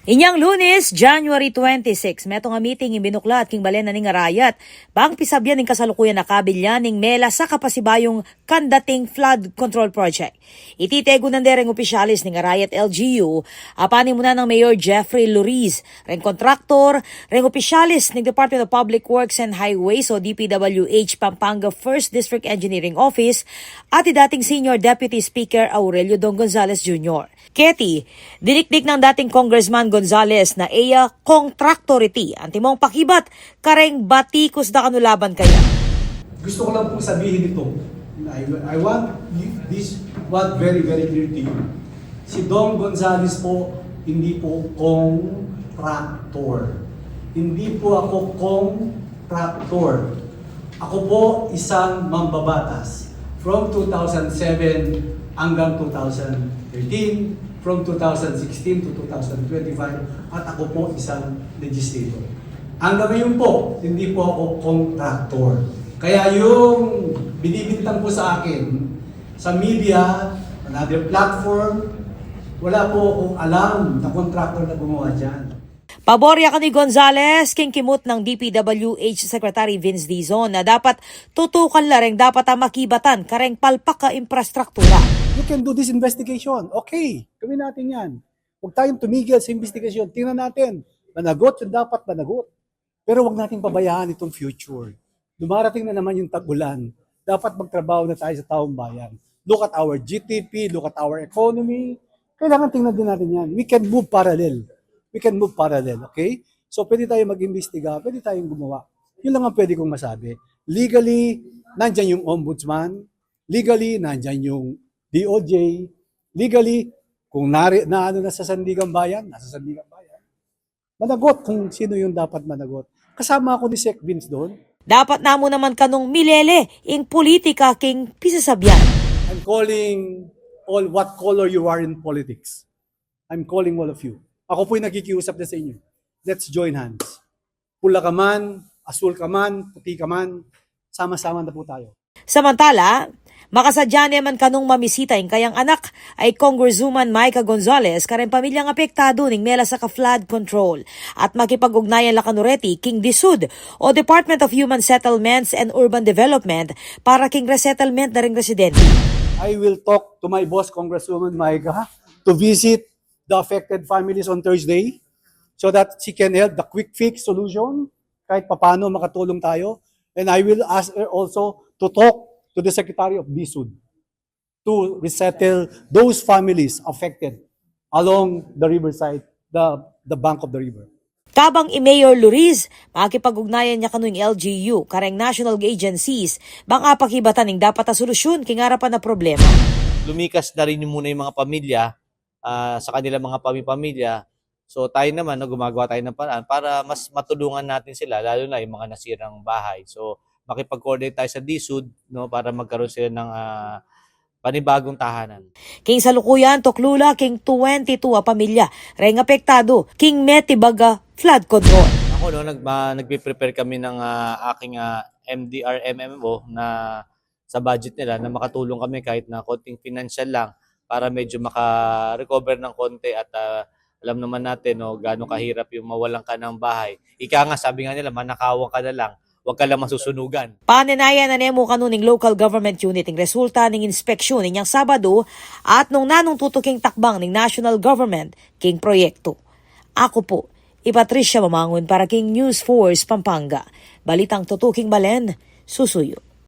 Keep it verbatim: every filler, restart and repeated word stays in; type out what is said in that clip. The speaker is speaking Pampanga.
Inyang Lunes, January twenty-six, metung a meeting ing binuklat king balen na ning arayat bang pisabyan ing kasalukuyan a kabilyan ning mela sa kapasibayung kandating flood control project. Iti tegunan de reng opisyales ning arayat L G U, a panimunan nang Mayor Jeffrey Luriz, reng kontraktor, reng opisyales ning Department of Public Works and Highways o D P W H Pampanga First District Engineering Office, at i dating Senior Deputy Speaker Aurelio Dong Gonzales Junior. Keti, dinikdik nang dating Congressman Gonzales na e ya kontraktor iti antimong pakibat kareng batikus da kanu laban kaya. Gusto ko lang pong sabihin ito. I, I want you- this one very, very clear to you. Si Dong Gonzales po, hindi po kontraktor. Hindi po ako kontraktor. Ako po isang mambabatas from two thousand seven hanggang two thousand thirteen, from two thousand sixteen to two thousand twenty-five, at ako po isang legislator. Hanggang ngayon po, hindi po ako kontraktor. Kaya yung binibintang po sa akin sa media, another platform, wala po akong alam na kontraktor na gumawa dyan. Pabor ya kanu i Gonzales king kimut nang D P W H Secretary Vince Dizon na dapat tutukan la reng dapat a makibatan kareng palpak a imprastruktura. You can do this investigation. Okay, gawin natin yan. Huwag tayong tumigil sa investigation. Tingnan natin. Managot yung dapat managot. Pero huwag nating pabayaan itong future. Dumarating na naman yung tag-ulan. Dapat magtrabaho na tayo sa taong bayan. Look at our G D P, look at our economy. Kailangan tingnan din natin yan. We can move parallel. We can move parallel, okay? So, pwede tayo mag-imbestiga, pwede tayong gumawa. Yun lang ang pwede kong masabi. Legally, nandyan yung ombudsman. Legally, nandyan yung D O J. Legally, kung nari, na ano na sa Sandigan Bayan, nasa Sandigan Bayan. Managot kung sino yung dapat managot. Kasama ako ni Sec Vince doon. Dapat namu naman kanung milele ing politika king pisasabyan. I'm calling all what color you are in politics. I'm calling all of you. Ako po'y nakikiusap na sa inyo. Let's join hands. Pula ka man, asul ka man, puti ka man, sama-sama na po tayo. Samantala, makasadya ne man kanung mamisita ing kayang anak a i Congresswoman Myca Gonzales kareng pamilyang apektadu ning mela saka flood control at makipag-ugnayan la kanu reti king DHSUD o Department of Human Settlements and Urban Development para king resettlement na ring residente. I will talk to my boss, Congresswoman Myca, to visit the affected families on Thursday so that she can help the quick fix solution, kahit papano makatulong tayo. And I will ask her also to talk to the Secretary of DHSUD to resettle those families affected along the riverside, the, the bank of the river. Kabang i Mayor Luriz, makipag-ugnayan ya kanu ing L G U kareng national agencies bang apakibatan ing dapat a solusyon king arapan a problema. Lumikas na rin yung muna yung mga pamilya, ah, sa kanilang mga pami-pamilya. So, tayo naman, no, gumagawa tayo ng paraan para mas matulungan natin sila, lalo na yung mga nasirang bahay. So, makipag-coordinate tayo sa DHSUD, no, para magkaroon sila ng, ah, panibagong tahanan. King salukuyan, tuklu la king twenty-two a pamilya reng apektadu king meti baga flood control. Ako, no, nag-, ma-, nagpe-prepare kami ng, ah, aking, ah, M D R M M O na sa budget nila na makatulong kami kahit na konting financial lang para medyo maka-recover ng konti at, ah, alam naman natin, no, gaano kahirap yung mawalan ka ng bahay. Ika nga, sabi nga nila, manakawan ka na lang, wag ka lang masusunugan. Panenayan na ne mu kanu ning local government unit ing resulta ning inspeksyon inyang Sabado at nung nanung tutuking takbang ning national government king proyekto. Ako po, i Patricia Mamangun para king News Force Pampanga. Balitang tutuking balen, susuyu.